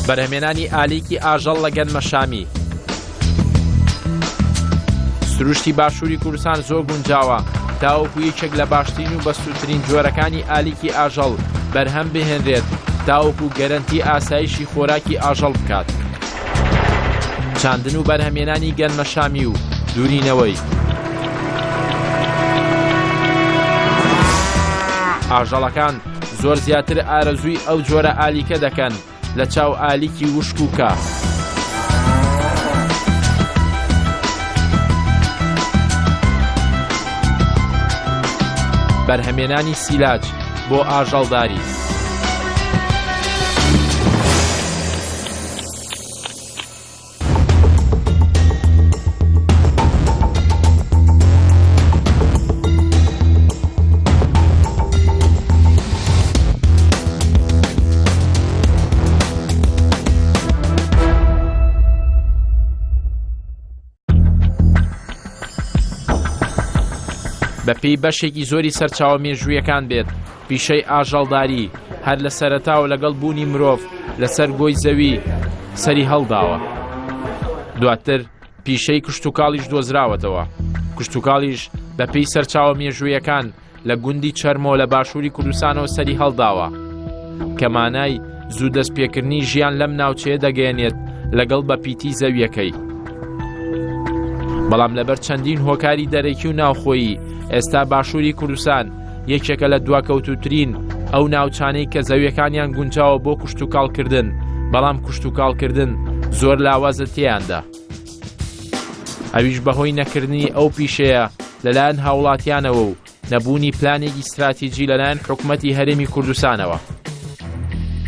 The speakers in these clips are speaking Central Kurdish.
بەرهەمێنانی ئالیکی ئاژەڵ لە گەنمەشامی. سروشتی باشووری کوردستان زۆر گونجاوە تاوەکو یەکێک لە باشترین و بەسوودترین جۆرەکانی ئالیکی ئاژەڵ بەرهەم بهێنرێت تاوەکو گەرەنتی ئاسایشی خۆراکی ئاژەڵ بکات. چاندن و بەرهەمێنانی گەنمەشامی و دوورینەوەی. ئاژەڵەکان زۆر زیاتر ئارەزووی ئەو جۆرە ئالیکە دەکەن لە چاو ئالیکی وشک و کا. بەرهەمێنانی سیلاج بۆ ئاژەڵداری. بەپێی بەشێکی زۆری سەرچاوە مێژوویەکان بێت پیشەی ئاژەڵداری هەر لە سەرەتاوە لەگەڵ بوونی مرۆڤ لەسەر گۆی زەوی سەری هەڵداوە. دواتر پیشەی کشتوکاڵیش دۆزراوەتەوە. کشتوکاڵیش بەپێی سەرچاوە مێژوویەکان لە گوندی چەرمۆ لە باشووری کوردستانەوە سەری هەڵداوە کە مانای زوو دەستپێکردنی ژیان لەم ناوچەیە دەگەیەنێت لەگەڵ بە پیتی زەویەکەی. بەڵام لەبەر چەندین هۆکاری دەرەکی و ناوخۆیی ئێستا باشووری کوردستان یەکێکە لە دواکەوتووترین ئەو ناوچانەی کە زەویەکانیان گونجاوە بۆ کشتوکاڵکردن، بەڵام کشتوکاڵکردن زۆر لاوازە تێیاندا. ئەویش بەهۆی نەکردنی ئەو پیشەیە لەلایەن هاوڵاتیانەوە و نەبوونی پلانێکی ستراتیجی لەلایەن حکومەتی هەرێمی کوردستانەوە.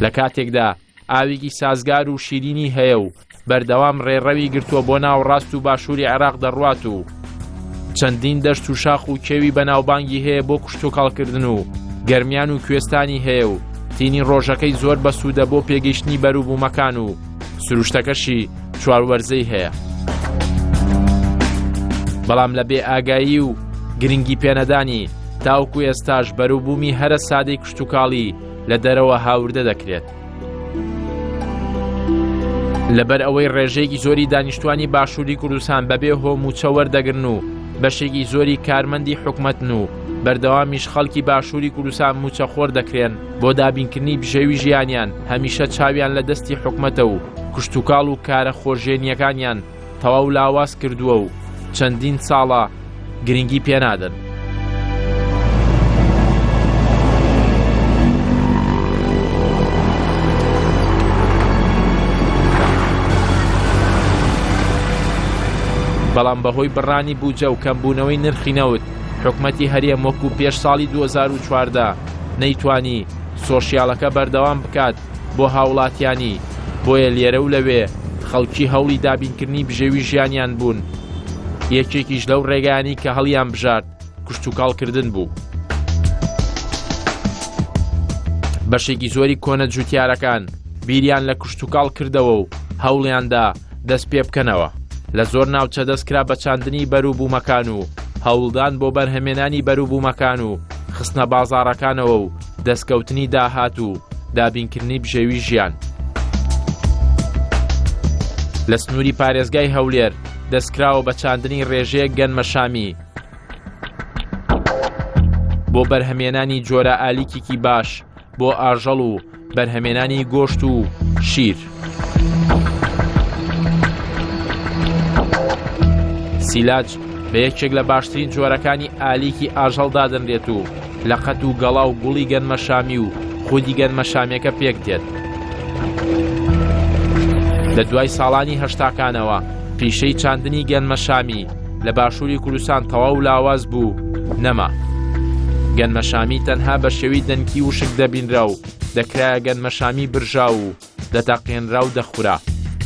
لە کاتێکدا ئاوێکی سازگار و شیرینی هەیە و بەردەوام ڕێڕەوی گرتووە بۆ ناوەڕاست و باشووری عێراق دەڕوات و چەندین دەشت و شاخ و کێوی بەناوبانگی هەیە بۆ کشتوکاڵکردن و گەرمیان و کوێستانی هەیە و تینی ڕۆژەکەی زۆر بەسوودە بۆ پێگەیشتنی بەروبوومەکان و سروشتەکەشی چواروەرزەی هەیە. بەڵام لە بێ ئاگایی و گرنگی پێنەدانی تاوکو ئێستاش بەروبوومی هەرە سادەی کشتوکاڵی لە دەرەوە هاوردە دەکرێت. لەبەر ئەوەی ڕێژەیەکی زۆری دانیشتوانی باشووری کوردستان بەبێ هۆ مووچە وەردەگرن و بەشێکی زۆری کارمەندی حکومەتن و بەردەوامیش خەڵکی باشووری کوردستان مووچەخۆر دەکرێن بۆ دابینکردنی بژێوی ژیانیان هەمیشە چاویان لە دەستی حکومەتە و کشتوکاڵ و کارە خۆژێنییەکانیان تەواو لاواز کردووە و چەندین ساڵە گرنگی پێنادەن. بەڵام بەهۆی بڕانی بودجە و کەمبوونەوەی نرخی نەوت حکومەتی هەرێم وەکو پێش ساڵی 2014 نەیتوانی سۆشیالەکە بەردەوام بکات بۆ هاوڵاتیانی، بۆیە لێرە و لەوێ خەڵکی هەوڵی دابینکردنی بژێوی ژیانیان بوون، یەکێکیش لەو ڕێگایانەی کە هەڵیان بژارد کشتوکاڵکردن بوو. بەشێکی زۆری کۆنە جوتیارەکان بیریان لە کشتوکاڵ کردەوە و هەوڵیاندا دەست پێ بکەنەوە. لە زۆر ناوچە دەستکرا بە چاندنی بەروبوومەکان و هەوڵدان بۆ بەرهەمێنانی بەروبوومەکان و خستنە بازاڕەکانەوە و دەستکەوتنی داهات و دابینکردنی بژێوی ژیان. لە سنووری پارێزگای هەولێر دەستکراوە بە چاندنی ڕێژەیەک گەنمەشامی بۆ بەرهەمێنانی جۆرە ئالیکێکی باش بۆ ئاژەڵ و بەرهەمێنانی گۆشت و شیر. سیلاج بە یەکێک لە باشترین جۆرەکانی ئالیکی ئاژەڵ دادەنرێت و لە قەت و گەڵا و گوڵی گەنمەشامی و خودی گەنمەشامیەکە پێک دێت. لە دوای ساڵانی هەشتاکانەوە پیشەی چاندنی گەنمەشامی لە باشووری کوردستان تەواو لاواز بوو نەما. گەنمەشامی تەنها بە شێوەی دەنکی وشک دەبینرا و دەکرایە گەنمەشامی برژاو و دەتەقێنرا و دەخورا.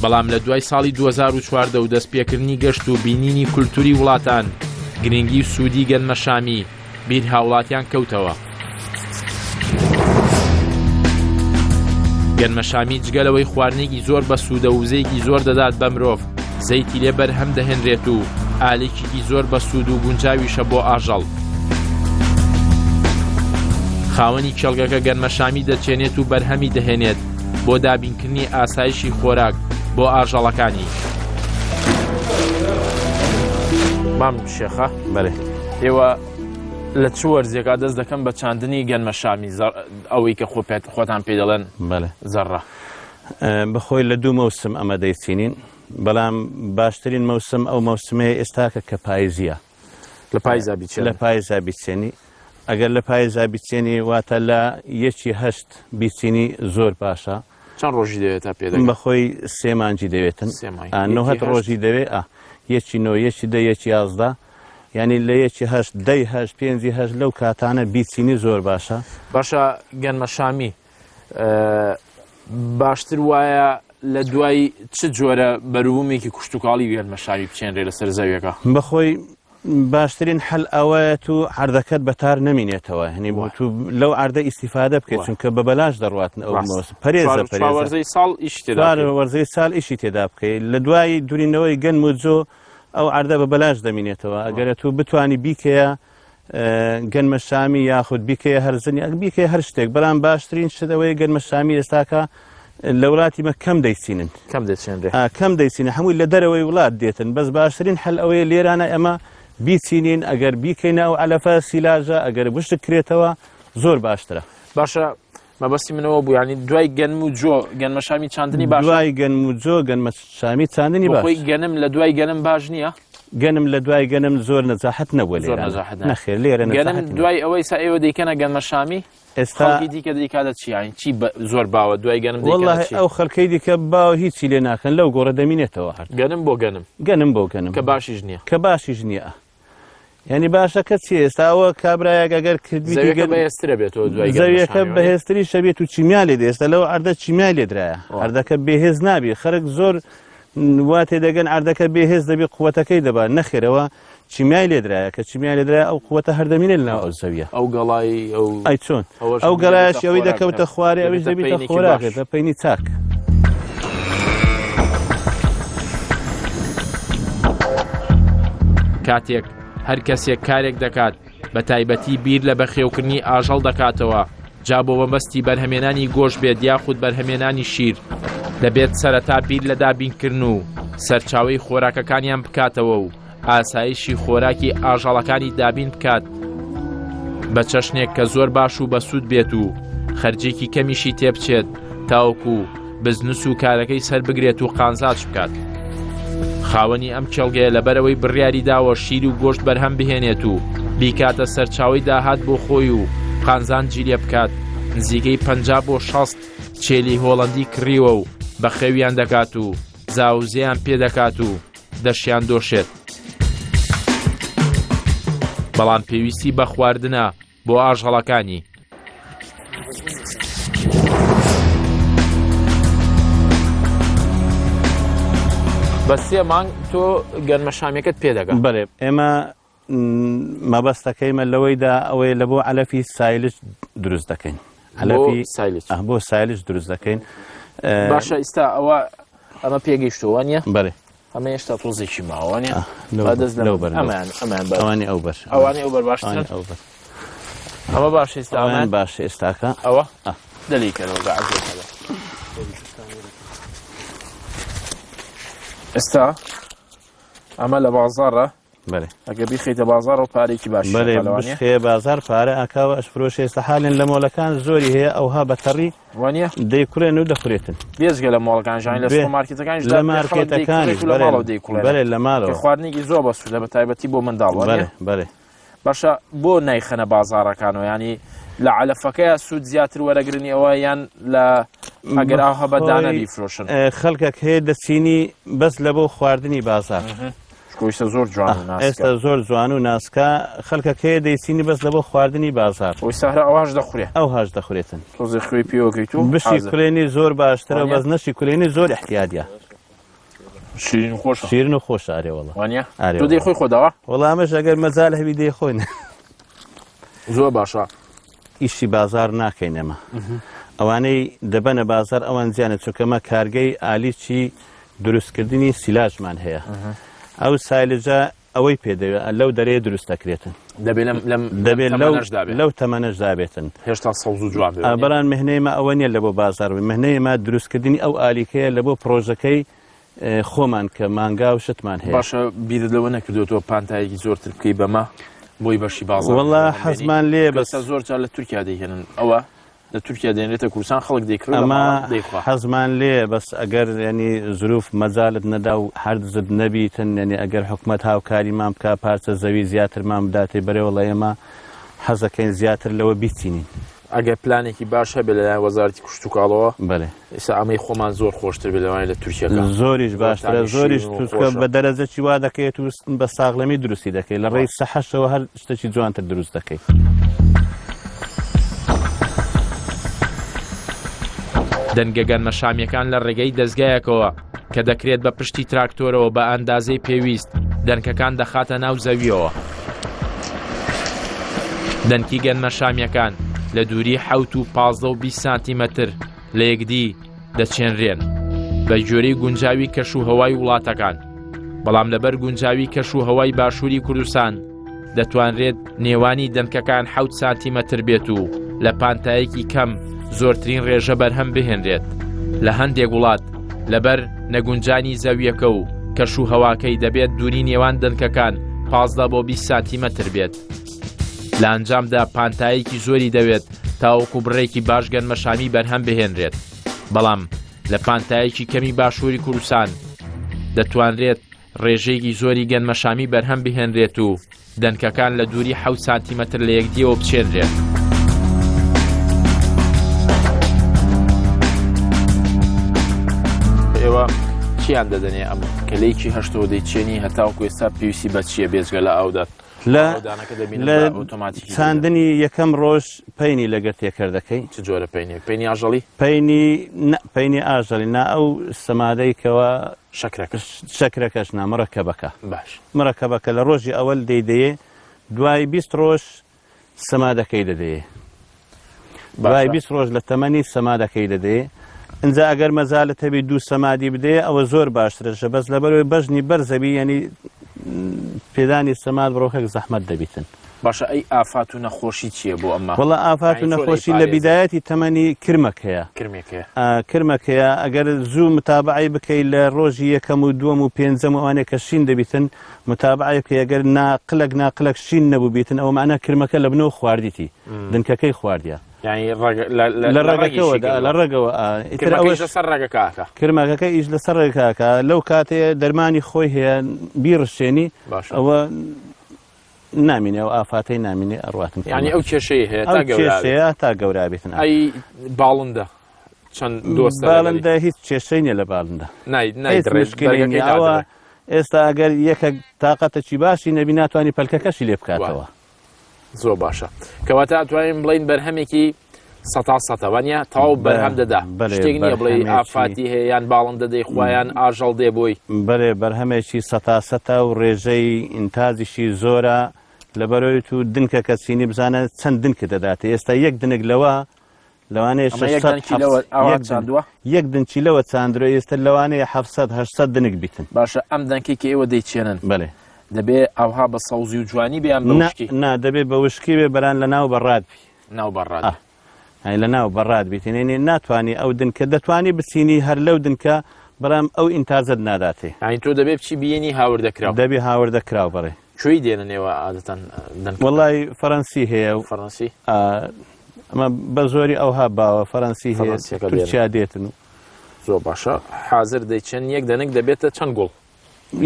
بەڵام لە دوای ساڵی 2014 و دەستپێکردنی گەشت و بینینی کولتوری وڵاتان، گرنگی و سوودی گەنمەشامی بیر هاوڵاتیان کەوتەوە. گەنمەشامی جگە لەوەی خواردنێکی زۆر بەسوودە و وزەیەکی زۆر دەدات بە مرۆڤ، زەیتی لێ بەرهەم دەهێنرێت و ئالێکیکی زۆر بەسوود و گونجاویشە بۆ ئاژەڵ. خاوەنی کێڵگەکە گەنمەشامی دەچێنێت و بەرهەمی دەهێنێت. بۆ دابینکردنی ئاسایشی خۆراک بۆ ئاژەڵەکانی. مام شێخە بەێ ئێوە لە چ وەرزێکا دەست دەکەم بە چاندنی گەنمە شامی ئەوەی کە خۆ خۆتان پێ دەڵێن بەێ زەڕە بەخۆی لە دوو مەوسم ئەمە دەیچینین بەڵام باشترین مەوسم ئەو مەوسمەیە ئێستاکە کە پایزیە لە پایزا بیچێنی لە پایزا بیچێنی ئەگەر لە پایزا بیچێنی واتە لە یەکی هەشت بیچینی زۆر باشە چەند ڕۆژی دەوێت تا پێ دەگات؟ بەخۆی سێ مانگی دەوێتن سێ مانگ. نۆهەت یەکی هەشت؟ ڕۆژی دەوێ ئا یەکی نۆ یەکی دە یەکی 11 یعنی لە یەکی هەشت دەی هەشت پێنجی هەشت لەو کاتانە بیچینی زۆر باشە. باشە گەنمە شامی باشتر وایە لە دوای چ جۆرە بەروبوومێکی کوشتتوکاڵی گەنمە شامی بچێنرێ لەسەر زەویەکە؟ بەخۆی باشترین حەل ئەوەیە تو عەردەکەت بەتار نەمینێتەوە هەنی بۆ تو لەو عەردە ئیسیفادە بکەیت چونکە بە بەلاش دەڕواتن ئەو مۆس پەرێزە پەرێزە وەرزەی ساڵ ئیشی تێدا بکەیت. وەرزەی ساڵ ئیشی تێدا بکەیت لە دوای دورینەوەی گەنم و جۆ ئەو عەردە بە بەلاش دەمینێتەوە ئەگەرە تو بتانی بیکەیە گەنمە شامی یاخود بیکەیە هەرزن یاک بیکەیە هەر شتێک بەڵام باشترین شت ئەوەیە گەنمە شامی ئێستاکە لە وڵاتی مە کەم دەیچینن کەم دەچێنرێ کەم دەیچینە هەمووی لە دەرەوەی وڵات دێتن بەس باشترین حل ئەوەیە لێرانە ئەمە بیچینین ئەگەر بیکەینە ئەو عەلەفە سیلاژە ئەگەر وشک کرێتەوە زۆر باشترە باشە مەبەستی منەوە بوو ینی دوای گەنم و جۆ گەنمە شامی چاندنی باش دوای گەنم و جۆ گەنمە شامی چاندنی باش خۆی گەنم لە دوای گەنم باش نییە گەنم لە دوای گەنم زۆر نەجاحەت نەبووە زۆر لێرە نەجاحەت نەخێر لێرە گەنم دوای ئەوەی سا ئێوە دەیکەنە گەنمە شامی ئێستا خەڵکی دیکە دەیکاتە چی یانی چی زۆر باوە دوای گەنم دەیکەنە والله چی ئەو خەڵکەی دیکە باو هیچی لێ ناکەن لەو گۆڕە دەمینێتەوە هەر گەنم بۆ گەنم گەنم بۆ گەنم کە باشیش نییە کە باشیش نییە یعنی باشەکە چی ئێستا ئەوە کابرایەک ئەگەر کردبیتی زەویەکە گەن- بەهێزترە بێتەوە دوای گەنمە زەویەکە شامی، وانیە؟ بەهێزتری شەبێت و چیمیا لێ دێ ئێستا لەو عەردە چیمیای لێدرایە عەردەکە بێهێز نابی خەرک زۆر وا تێدەگەن عەردەکە بێهێز دەبی قوتەکەی دەبا نەخێرەوە چیمیای لێدرایە کە چیمیای لێدرایە ئەو قوتە هەر دەمینێ لەناو ئەو زەویە. ئەو گەڵای ئەو ئەی چۆن ئەوەش ئەو دەبێتە گەڵایەش ئەوی خۆراک، دەکەوتە خوارێ ئەویش دەبێتە دەبیتە پەینێکی خۆراک باش. دەبێتە پەینی چاک. کاتێک هەر کەسێک کارێک دەکات بە تایبەتی بیر لە بەخێوکردنی ئاژەڵ دەکاتەوە جا بۆ مەبەستی بەرهەمێنانی گۆشت بێت یاخود بەرهەمێنانی شیر دەبێت سەرەتا بیر لە دابینکردن و سەرچاوەی خۆراکەکانیان بکاتەوە و ئاسایشی خۆراکی ئاژەڵەکانی دابین بکات بە چەشنێک کە زۆر باش و بەسوود بێت و خەرجێکی کەمیشی تێبچێت تاوەکو بزنس و کارەکەی سەربگرێت و قانزاج بکات. خاوەنی ئەم کێڵگەیە لەبەرئەوەی بڕیاری داوە شیر و گۆشت بەرهەم بهێنێت و بیکاتە سەرچاوەی داهات بۆ خۆی و قانزانجی لێ بکات نزیکەی 50 بۆ 60 چێلی هۆڵەندی کڕیوە و بەخێویان دەکات و زاوزێیان پێ دەکات و دەشیان دۆشێت. بەڵام پێویستی بە خواردنە بۆ ئاژەڵەکانی. بە سێ مانگ تۆ گەنمە شامیەکەت پێ دەگا. بەێ ئێمە مەبەستەکەیمە لەوەیدا ئەوەیە لە بۆ عەلەفی سایلج دروست دەکەین عەلەفی سایلج بۆ سایلج دروست دەکەین باشە ئیستا ئەوە ئەمە پێگەیشتووە نیە بەێ ئەمە هێشتا تۆزێکی ماوە نیە دەست لەو بەر ئەمان ئەمان بەر ئەوانی ئەو بەر ئەوانی ئەو بەر باشترن ئەو بەر ئەمە باش ئێستا ئەمان باش ئێستاکە ئەوە دەلی کەرەوە بە عەزێت هەبێ ئێستا ئەمە لە بازاڕە بەێ ئەگە بیخەیتە بازاڕەوە پارێکی باش بەێ بشخەیە بازار پارە ئاکاوە ئەشفرۆشێ ئێستا حالێن لە مۆلەکان زۆری هەیە ئەوها بە تەڕی وانە دەیکڕێن و دەخورێتن بێجگە لە مۆڵەکان ژان لە مارکێتەکان لە مارکێتەکان لە ماڵەوە دەیکڕێن بەێ لە ماڵەوە خواردنێکی زۆر بەسوودە بە تایبەتی بۆ منداڵ بەێ بەێ باشە بۆ نایخەنە بازاڕەکانەوە ینی لە عەلەفەکەیە سوود زیاتر وەرەگرنی ئەوە یان لە ئەگەر ئاوها بە دانە بیفرۆشن خەڵکەک هەیە دەچینی بەس لە بۆ خواردنی بازار ئێستا زۆر جوان و ناسکە ئێستا زۆر جوان و ناسکە خەڵکەک هەیە دەیچینی بەس لە بۆ خواردنی بازار ئەوی سەهرە ئەوهاش دەخورێ ئەوهاش دەخورێتن تۆزێ خوێی پێوەکەیت و بشی حازر. کولێنی زۆر باشترە وانیە؟ بەس نەشی کولێنی زۆر احتیادیە شیرین و خۆشە شیرن و خۆشە ئەرێ وەڵا وانە ئەرێ تۆ وەڵا. دەیخۆی خۆداوە وەڵا ئەمەش ئەگەر مەجال هەبی دەیخۆین زۆر باشە ئیشی بازار ناکەین ئێمە ئەوانەی دەبەنە بازار ئەوان زیانە چونکە مە کارگەی ئالیچی دروستکردنی سیلاجمان هەیە ئەو سایلجە ئەوەی پێدەوێت لەو دەرەیە دروست دەکرێتن. دەبێ لەم لەم دەبێت لەو لەو تەمەنەشدا بێتن هێشتا سەوز و جوان بێت بەڵام مهنەی مە ئەوە نییە لە بۆ بازار بێ مهنەی مە دروستکردنی ئەو ئالیکەیە لە بۆ پرۆژەکەی خۆمان کە مانگا و شتمان هەیە باشە بیرت لەوە نەکردوێتەوە پانتایەکی زۆرتر بکەی بەمە بۆی بەشی بازار وەڵا حەزمان لێ بەسە زۆر جار لە تورکیا دەیهێنن ئەوە لە تورکیا دێنرێتە کوردستان خەڵک دەیکڕێ ئەمە لە ماڵان دەیخوا. حەزمان لێیە بەس ئەگەر یەنی زروف مەجالت نەدا و هەرزت نەبیتن یەنی ئەگەر حکومەت هاوکاریمان بکا پارچە زەوی زیاترمان بداتێ بەرێ وەڵا ئێمە حەزەکەین زیاتر لەوە بیچینین. ئەگەر پلانێکی باش هەبێ لەلایەن وەزارەتی کشتوکاڵەوە بەلێ. ئێستا ئەمەی خۆمان زۆر خۆشتر بێ لەوانەیە لە تورکیەکە. زۆریش زۆر باشترە تامی زۆریش شیرین و تورکە خۆشە. بە دەرەجەکی وا دەکەیت و بە ساغلەمی دروستی دەکەی لە ڕێی سەحەشەوە هەر شتەکی جوانتر دروست دەکەی. دەنگە گەنمە شامیەکان لە ڕێگەی دەزگایەکەوە کە دەکرێت بە پشتی تراکتۆرەوە بە ئەندازەی پێویست دەنکەکان دەخاتە ناو زەویەوە. دەنکی گەنمە شامیەکان لە دووری حەوت و 15 و 20 سانتیمەتر لە یەکدی دەچێنرێن بە گوێرەی گونجاوی کەش و هەوای وڵاتەکان بەڵام لەبەر گونجاوی کەش و هەوای باشووری کوردستان دەتوانرێت نێوانی دەنکەکان حەوت سانتیمەتر بێت و لە پانتایەکی کەم زۆرترین ڕێژە بەرهەم بهێنرێت. لە هەندێک وڵات لەبەر نەگونجانی زەویەکە و کەش و هەواکەی دەبێت دووری نێوان دەنکەکان 15 بۆ 20 سانتیمەتر بێت. لە ئەنجامدا پانتایەکی زۆری دەوێت تاوەکو بڕێکی باش گەنمەشامی بەرهەم بهێنرێت. بەڵام لە پانتایەکی کەمی باشووری کوردستان دەتوانرێت ڕێژەیەکی زۆری گەنمەشامی بەرهەم بهێنرێت و دەنکەکان لە دووری حەوت سانتیمەتر لە یەکدیەوە بچێنرێن. ئێوە چیان دەدەنێ ئەم کەلێکی هەشتەوە دەیچێنی هەتاوکو ئێستا پێویستی بە چییە بێجگە لە ئاودان؟ لە ئاودانەکە دەبینم لە بە ئۆتۆماتیکی دەدەن. چاندنی یەکەم ڕۆژ پەینی لەگەر تێکەر دەکەی. چ جۆرە پەینێک؟ پەینی ئاژەڵی؟ پەینی نا پەینی ئاژەڵی نا ئەو سەمادەی کەوا شەکرەکە. شەکرەکەش نا مڕەکەبەکە. باش. مڕەکەبەکە لە ڕۆژی ئەوەل دەیدەیێ دوای 20 ڕۆژ سەمادەکەی دەدەیێ. دوای باشە. 20 ڕۆژ لە تەمەنی سەمادەکەی دەدەیێ. ئینجا ئەگەر مەجالت هەبی دوو سەمادی بدەیێ ئەوە زۆر باشترەشە بەس لەبەرئەوەی بەژنی بەرزەبی یەنی پێدانی سەماد بڕۆکەک زەحمەت دەبیتن. باشە ئەی ئافات و نەخۆشی چیە بۆ ئەمە؟ وەڵا ئافات و یانی چۆن نەخۆشی لە ئەیپارێزن؟ بیدایەتی تەمەنی کرمەک هەیە. کرمێک هەیە. ئا کرمەک هەیە ئەگەر زوو متابەعەی بکەی لە ڕۆژی یەکەم و دووەم و پێنجەم و ئەوانەی کە شین دەبیتن متابەعەی بکەی ئەگەر ناقلەک ناقلەک شین نەبووبیتن ئەوە مەعنا کرمەکە لە بنەوە خواردیتی دنکەکەی خواردیە. یانی ڕەگ لە لە لە لە ڕەگیشی ڕەگەکەوە دا لە کردووە. ڕەگەوە ئا ئیتر کرمەکەیش ئەوەش لەسەر ڕەگەکە ئەکا. کرمەکەکە ئیش لەسەر ڕەگەکە ئەکا لەو کاتەیە دەرمانی خۆی هەیە بیڕشێنی باشە. ئەوە نامینێ ئەو ئافاتەی نامینێ ئەڕواتن یعنی ئەو کێشەی هەیە تا ئەو گەورە بێت. کێشەیە تا گەورە بێتن ئەی باڵندە چەند دۆستە لەگەڵی؟ باڵندە هیچ کێشەی نییە لە باڵندە نای هیچ نایدڕێت مشکلەی بەرگەکەی نییە ئەوە نادڕێ. ئێستا ئەگەر یەکێک تاقەتەکی باشی نەبی ناتوانانی پەلکەکەشی لێ بکاتەوە زۆر باشە کەواتە ئەتوانین بڵین بەرهەمێکی سەتا سەتە وانە تەواو بەرهەم دەدا بەلێ، شتێک نییە بڵێ بەرهەمێکی- ئافاتی هەیە یان باڵندە دەیخوایان ئاژەڵ دێ بۆی بەێ بەرهەمێکی سەتا سەتا و ڕێژەی ئینتاجیشی زۆرە لەبەرەوەی تو دنکە کە چینی بزانە چەند دنکە دەداتێ ئێستا یەک دنک لەوە لەوانەیە ئەمە یەک 600 دەنکی لەوە ئاوا یەک دنک- چاندووە؟ یەک دنکی لەوە چاندرۆ ئێستا لەوانەیە 700 800 دنک بیتن باشە ئەم دەنکەی کە ئێوە دەیچێنن بەێ دەبێ ئەوها بە سەوزی و جوانی بێ یان بە نا وشکی؟ نا دەبێ بە وشکی بێ بەران لە ناو بەڕاد بی ناو بەڕاد ئا. هەی لە ناو بەڕاد بیتن یعنی ناتوانی ئەو دنکە دەتوانی بچینی هەر لەو دنکە بەڵام ئەو ئینتاجەت ناداتێ یعنی تۆ دەبێ بچی بیێنی هاوردەکراو دەبێ هاوردە کراو بەڕێ کوێی دێنن ئێوە عادەتەن دەنکەکان؟ وەڵای فەرەنسی هەیە و فەرەنسی؟ ئا، ئەمە بە زۆری ئەوها باوە فەرەنسی هەیە فەرەنسیەکە دێنن. تورکیا دێتن و زۆر باشە حازر دەیچێن یەک دەنک دەبێتە چەند گوڵ؟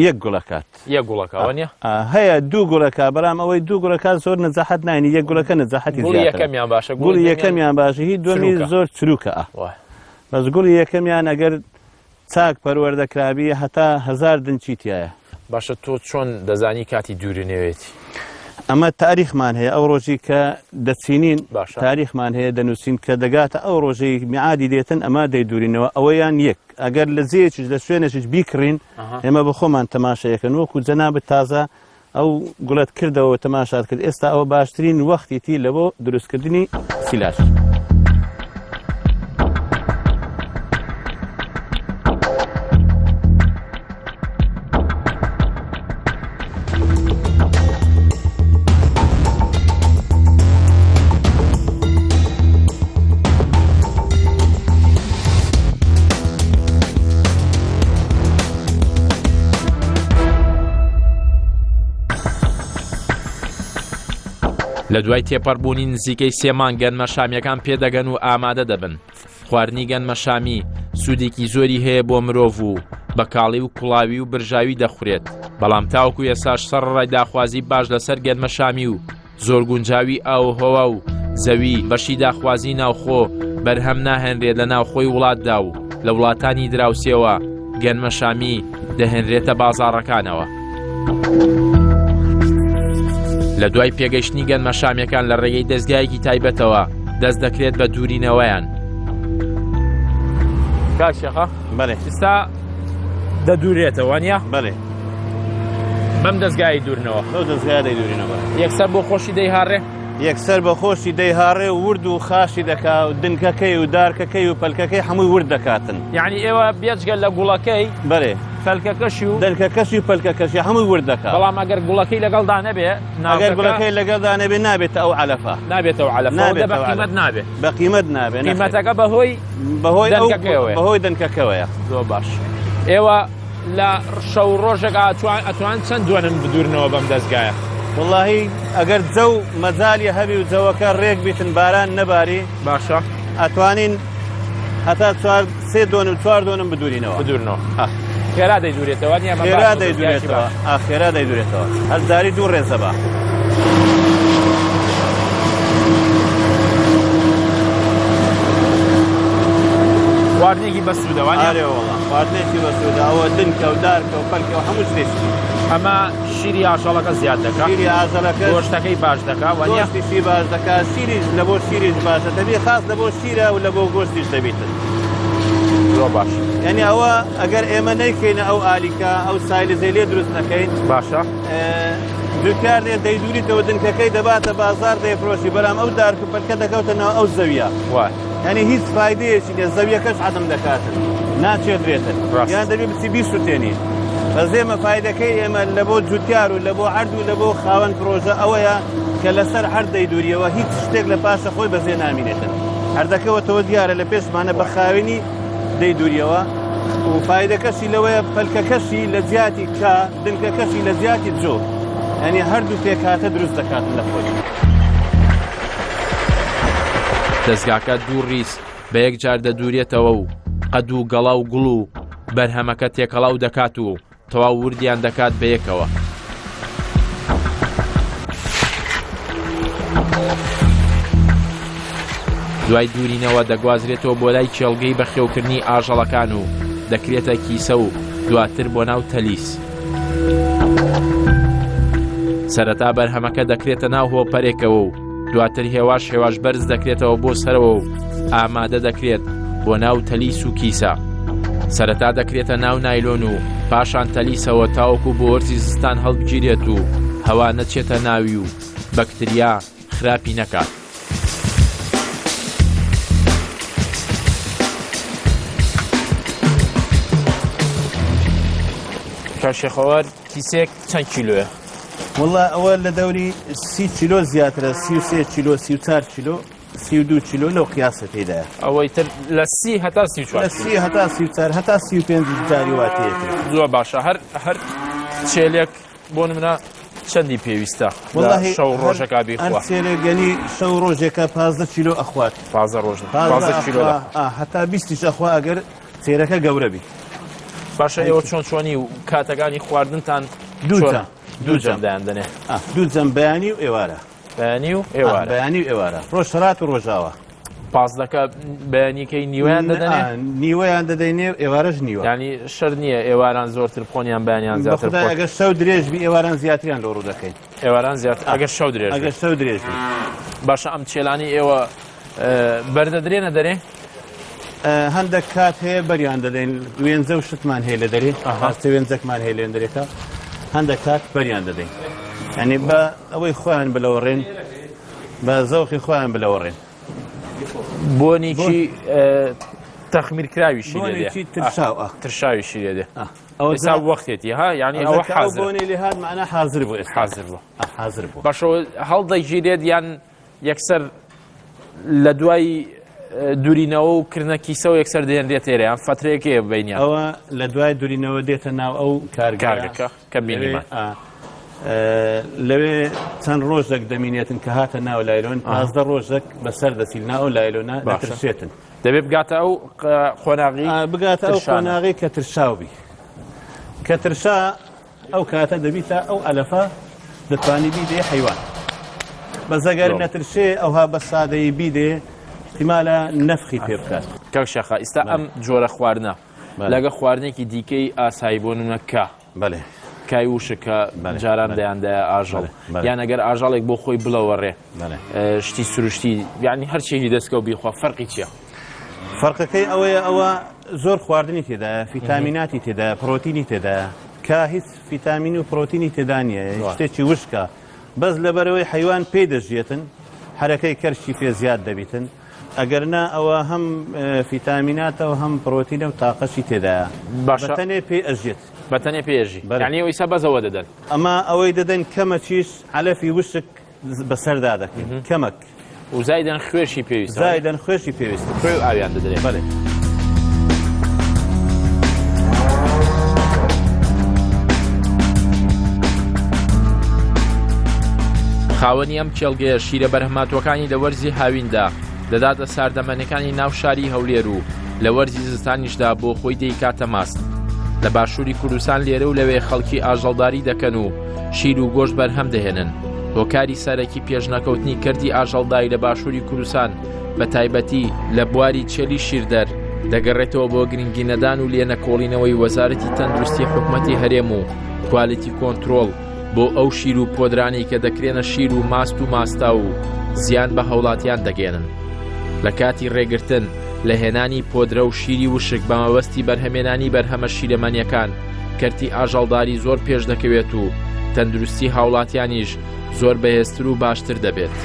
یەک گوڵەکات. یەک گوڵەکە ئەوە نیە؟ هەیە دوو گوڵەکە بەڵام ئەوەی دوو گوڵەکە زۆر نەجاحەت ناینی یەک گوڵەکە نەجاحەتی گوڵی زیاترە. یەکەمیان باشە گوڵی یەکەمیان باشە هی دووەمی چروکە. زۆر چروکە ئا. وای. بەس گوڵی یەکەمیان ئەگەر چاک پەروەردە کرابی هەتا هەزار دنچی تایە. باشە تۆ چۆن دەزانی کاتی دوورنەوێتی؟ ئەمە تاریخمان هەیە ئەو ڕۆژی کە دەچینین باشە. تاریخمان هەیە دەنووسین کە دەگاتە ئەو ڕۆژەی میعادی دێتن ئەمە دەیدورینەوە ئەوەیان یەک ئەگەر لە جێیەکیش لە شوێنێکیش بیکڕین ئێمە بە خۆمان تەماشەیەکەن وەکو جەنابت تازە ئەو گوڵەت کردەوە تەماشات کرد ئێستا ئەوە باشترین وەختیتی لە بۆ دروستکردنی سیلاج. لە دوای تێپەڕبوونی نزیکەی سێ مانگ گەنمە شامیەکان پێدەگەن و ئامادە دەبن. خواردنی گەنمە شامی سوودێکی زۆری هەیە بۆ مرۆڤ و بە کاڵی و کوڵاوی و برژاوی دەخورێت، بەڵام تاوەکو ئێستاش سەڕەڕای داخوازی باش لەسەر گەنمە شامی و زۆر گونجاوی ئاووهەوا و زەوی، بەشی داخوازی ناوخۆ بەرهەم ناهێنرێت لە ناوخۆی وڵاتدا و لە وڵاتانی دراوسێوە گەنمەشامی دەهێنرێتە بازاڕەکانەوە. لە دوای پێگەشتنی گەنمەشامیەکان لە ڕێگەی دەزگایەکی تایبەتەوە دەست دەکرێت بە دوورینەوەیان. کاک شێخە بەێ ئستا دەدورێتەوە نیە؟ بەێ بەم دەزگای دوورنەوە بەو دەزگای دەیدورینەوە یەکسەر بۆ خۆشی دەیهاڕێ یەکسەر بە خۆشی دەیهاڕێ و ورد و خاشی دەکا و دنکەکەی و دارکەکەی و پەلکەکەی هەمووی ورد دەکاتن یعنی ئێوە بێجگە لە گوڵەکەی بەێ فەلکەکەشی و دنکەکەشی و پەلکەکەشی هەمووی ورد دەکا بەڵام ئەگەر گوڵەکەی لەگەڵدا نەبێ ئەگەر گوڵەکەی لەگەڵدا نەبێ نابێتە ئەو عەلەفە نابێتەوە عەلەفە نابێتەوە بە قیمەت نابێ بە قیمەت نابێ قیمەتەکە بەهۆی بەهۆی دەنکەکەوەیە بەهۆی دەنکەکەوەیە زۆر باش ئێوە لە شەو ڕۆژێک ئەتوان ئەتوان چەند دوێنم بدورنەوە بەم دەستگایە؟ وەڵاهی ئەگەر جەو مەجالی هەبی و جەوەکە ڕێک بیتن باران نەباری باشە ئەتوانین هەتا چوار سێ دۆنم چوار دۆنم بدورینەوە بدورنەوە خێرا دەیدورێتەوە نیە خێرا دەیدورێتەوە خێرا دەیدورێتەوە هەر جاری دوو ڕێزە بە. خواردنێکی بەسوودە وانە؟ ئارێ وەڵا خواردنێکی بەسوودە ئەوە دنکە و دارکە و پەلکە و هەموو شتێکی. ئەمە شیری ئاژەڵەکە زیاد دەکا شیری ئاژەڵەکە گۆشتەکەی باش دەکا وانە؟ گۆشتیشی باش دەکا شیریش لە بۆ شیریش باشە دەبی خاس لە بۆ شیرە و لە بۆ گۆشتیش دەبیتن. زۆر باش. یعنی ئەوە ئەگەر ئێمە نەیکەینە ئەو ئالیکە ئەو سایلزەی لێ دروست نەکەین باشە جوتیار دێت دەیدوریتەوە دنکەکەی دەباتە بازار دەیفرۆشی بەڵام ئەو دارک و پەلکە دەکەوتە ناو ئەو زەویە یعنی هیچ فایدەیەکی نیە زەویەکەش عەدم دەکاتن ناچێدرێتن یان دەبێ بچی بیسوتێنی بەس ئێمە فایدەکەی ئێمە لە بۆ جوتیار و لە بۆ عەرد و لە بۆ خاوەن پرۆژە ئەوەیە کە لەسەر عەرد دەیدوریەوە هیچ شتێک لە پاشە خۆی بەزێ نامینێتن عەردەکەوەتەوە دیارە لە پێشمانە بە خاوێنی دەیدوریەوە و فایدەکەشی لەوەیە پەلکەکەشی لە جیاتی کا دنکەکەشی لە جیاتی جۆ یانی هەردوو پێکهاتە دروست دەکاتن لە خۆی. دەزگاکە دوو ڕیز بە یەک جار دەدورێتەوە و قەد و گەڵا و گوڵ و بەرهەمەکە تێکەڵاو دەکات و تەواو وردیان دەکات بە یەکەوە. دوای دوورینەوە دەگوازرێتەوە بۆ لای کێڵگەی بەخێوکردنی ئاژەڵەکان و دەکرێتە کیسە و دواتر بۆ ناو تەلیس. سەرەتا بەرهەمەکە دەکرێتە ناو هۆپەرێکەوە و دواتر هێواش هێواش بەرز دەکرێتەوە بۆ سەرەوە و ئامادە دەکرێت بۆ ناو تەلیس و کیسە. سەرەتا دەکرێتە ناو نایلۆن و پاشان تەلیسەوە تاوەکو بۆ وەرزی زستان هەڵبگیرێت و هەوا نەچێتە ناوی و بەکتریا خراپی نەکات. کاک شێخەوەر کیسێک چەند کیلۆیە؟ وەڵا ئەوە لە دەوری سی کیلۆ زیاترە 33 کیلۆ 34 کیلۆ 32 کیلۆ لەو قیاسە تێدایە ئەوەی تر لە سی هەتا 34 لە سی هەتا 34 هەتا 35 جاری وا تێتێ زۆر باشە هەر هەر چێلێک بۆ نمونە چەندی پێویستە وەڵاهی شەو ڕۆژەکە بیخوا هەر چێلێک گەنی شەو ڕۆژێکە 15 کیلۆ ئەخوات 15 ڕۆژ 15 کیلۆ هەتا 20 ئەخوا ئەگەر چێرەکە گەورە بی باشە ئێوە چۆن چۆنی و کاتەکانی خواردنتان دوو دوو جەم دایان دەنێ دوو جەم بەیانی و ئێوارە بەیانی و ئێوارە بەیانی و ئێوارە ڕۆژهەڵات و ڕۆژاوا. پازدەکە بەیانیکەی نیوەیان دەدەنێ؟ نیوەیان دەدەینێ و ئێوارەش نیوە. یانی شەرت نییە ئێواران زۆرتر بخۆن یان بەیانیان زیاتر بخۆن؟ بەخودای ئەگەر شەو درێژ بی ئێواران زیاتریان لۆ ڕوو دەکەین. ئێواران زیاتر ئەگەر شەو درێژ ئەگەر شەو درێژ بی. باشە ئەم چێلانەی ئێوە بەردەدرێنە دەرێ؟ هەندێک کات هەیە بەریان دەدەین وێنجە و شتمان هەیە لە دەرێ هەستە وێنجەکمان هەیە لێن دەرێکە هەندێک کات بەریان دەدەین یعنی بە ئەوەی خۆیان بلەوەڕێن بە زەوقی خۆیان بلەوەڕێن. بۆنێکی تەخمیرکراویشی لێ دێ. بۆنێکی ترشاو ئا. ترشاویشی لێ دێ. ئەوە ئێستا وەختێتی ها یعنی ئەوە حازر. بۆنی لێ هات مەعنا حازر بوو ئێستا. حازر بوو. حازر بوو. باشە هەڵدەگیرێت یان یەکسەر لە دوای دورینەوە و کردنە کیسەوە یەکسەر دێنرێت ئێرە یان فەترەیەک هەیە بینیان؟ ئەوە لە دوای دورینەوە دێتە ناو ئەو کارگەکە کە بینیمان. لەوێ چەند ڕۆژێک دەمینێتن کە هاتە ناو لایلۆن 15 ڕۆژێک بەسەر دەچیل ناو لایلۆنە دەترشێتن. دەبێت بگاتە ئەو قۆناغی بگاتە ئەو قۆناغی کە ترشاو بی کە ترشا ئەو کاتە دەبیتە ئەو ئەلەفە دەتوانی بیدێ حیوان بەس ئەگەر نەترشێ ئەوها بە سادەیی بیدێ احتیمالە نەفخی پێ بکات. کاک شێخە ئیستا ئەم جۆرە خواردنە لەگە خواردنێکی دیکەی ئاسایی بۆ نمونە کا بەێ کای وشک کە جاران دەیاندایە ئاژەڵ یان ئەگەر ئاژەڵێک بۆ خۆی بڵەوەڕێ شتی سروشتی یعنی هەرچێکی دەستکە و بیخوا فەرقی چییە؟ فەرقەکەی ئەوەیە ئەوە زۆر خواردنی تێدایە فیتامیناتی تێدایە پرۆتینی تێدایە کە هیچ فیتامین و پرۆتینی تێدا نییە شتێکی وشکە بەس لەبەرەوەی حیوان پێی دەژیێتن حرەکەی کەرشی پێ زیاد دەبیتن ئەگەر نا ئەوە هەم فیتامیناتە و هەم پرۆتینە و تاقەشی تێدایە باشە بەتەنێ پێی ئەژێت بەتەنێ پێ ئەژی یعنی ئەوەی سا بەزەوە دەدەن ئەمە ئەوەی دەدەن کەمەکیش عەلەفی وشک بەسەردا دەکەین کەمەک و زایدەن خوێشی پێویستە زایدەن خوێشی پێویستە خوێ و ئاویان دەدرێت بەڵێ. خاوەنی ئەم کێڵگەیە شیرە بەرهەمهاتووەکانی لە وەرزی هاویندا دەداتە ساردەمەنیەکانی ناو شاری هەولێر و لە وەرزی زستانیشدا بۆ خۆی دەیکاتە ماست. لە باشووری کوردستان لێرە و لەوێ خەڵکی ئاژەڵداری دەکەن و شیر و گۆشت بەرهەم دەهێنن. هۆکاری سەرەکی پێشنەکەوتنی کەرتی ئاژەڵداری لە باشووری کوردستان بە تایبەتی لە بواری چێلی شیردەر دەگەڕێتەوە بۆ گرنگی نەدان و لێنەکۆڵینەوەی وەزارەتی تەندروستی حکومەتی هەرێم و کوالیتی کۆنترۆڵ بۆ ئەو شیر و پۆدرانەی کە دەکرێنە شیر و ماست و ماستاو و زیان بە هاوڵاتیان دەگەێنن. لە کاتی ڕێگرتن لە هێنانی پۆدرە و شیری وشک بە مەبەستی بەرهەمێنانی بەرهەمە شیرەمەنیەکان، کەرتی ئاژەڵداری زۆر پێشدەکەوێت و تەندروستی هاوڵاتیانیش زۆر بەهێزتر و باشتر دەبێت.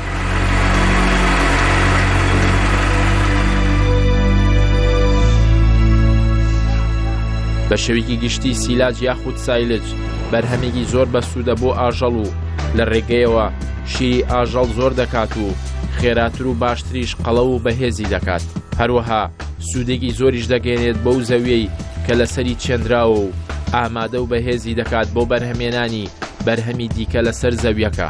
بە شێوەیەکی گشتی سیلاج یاخود سایلج بەرهەمێکی زۆر بەسوودە بۆ ئاژەڵ و لە ڕێگەیەوە شیری ئاژەڵ زۆر دەکات و خێراتر و باشتریش قەڵەو و بەهێزی دەکات هەروەها سوودێکی زۆریش دەگەێنێت بەو زەویەی کە لەسەری چێنراوە و ئامادە و بەهێزی دەکات بۆ بەرهەمێنانی بەرهەمی دیکە لەسەر زەویەکە.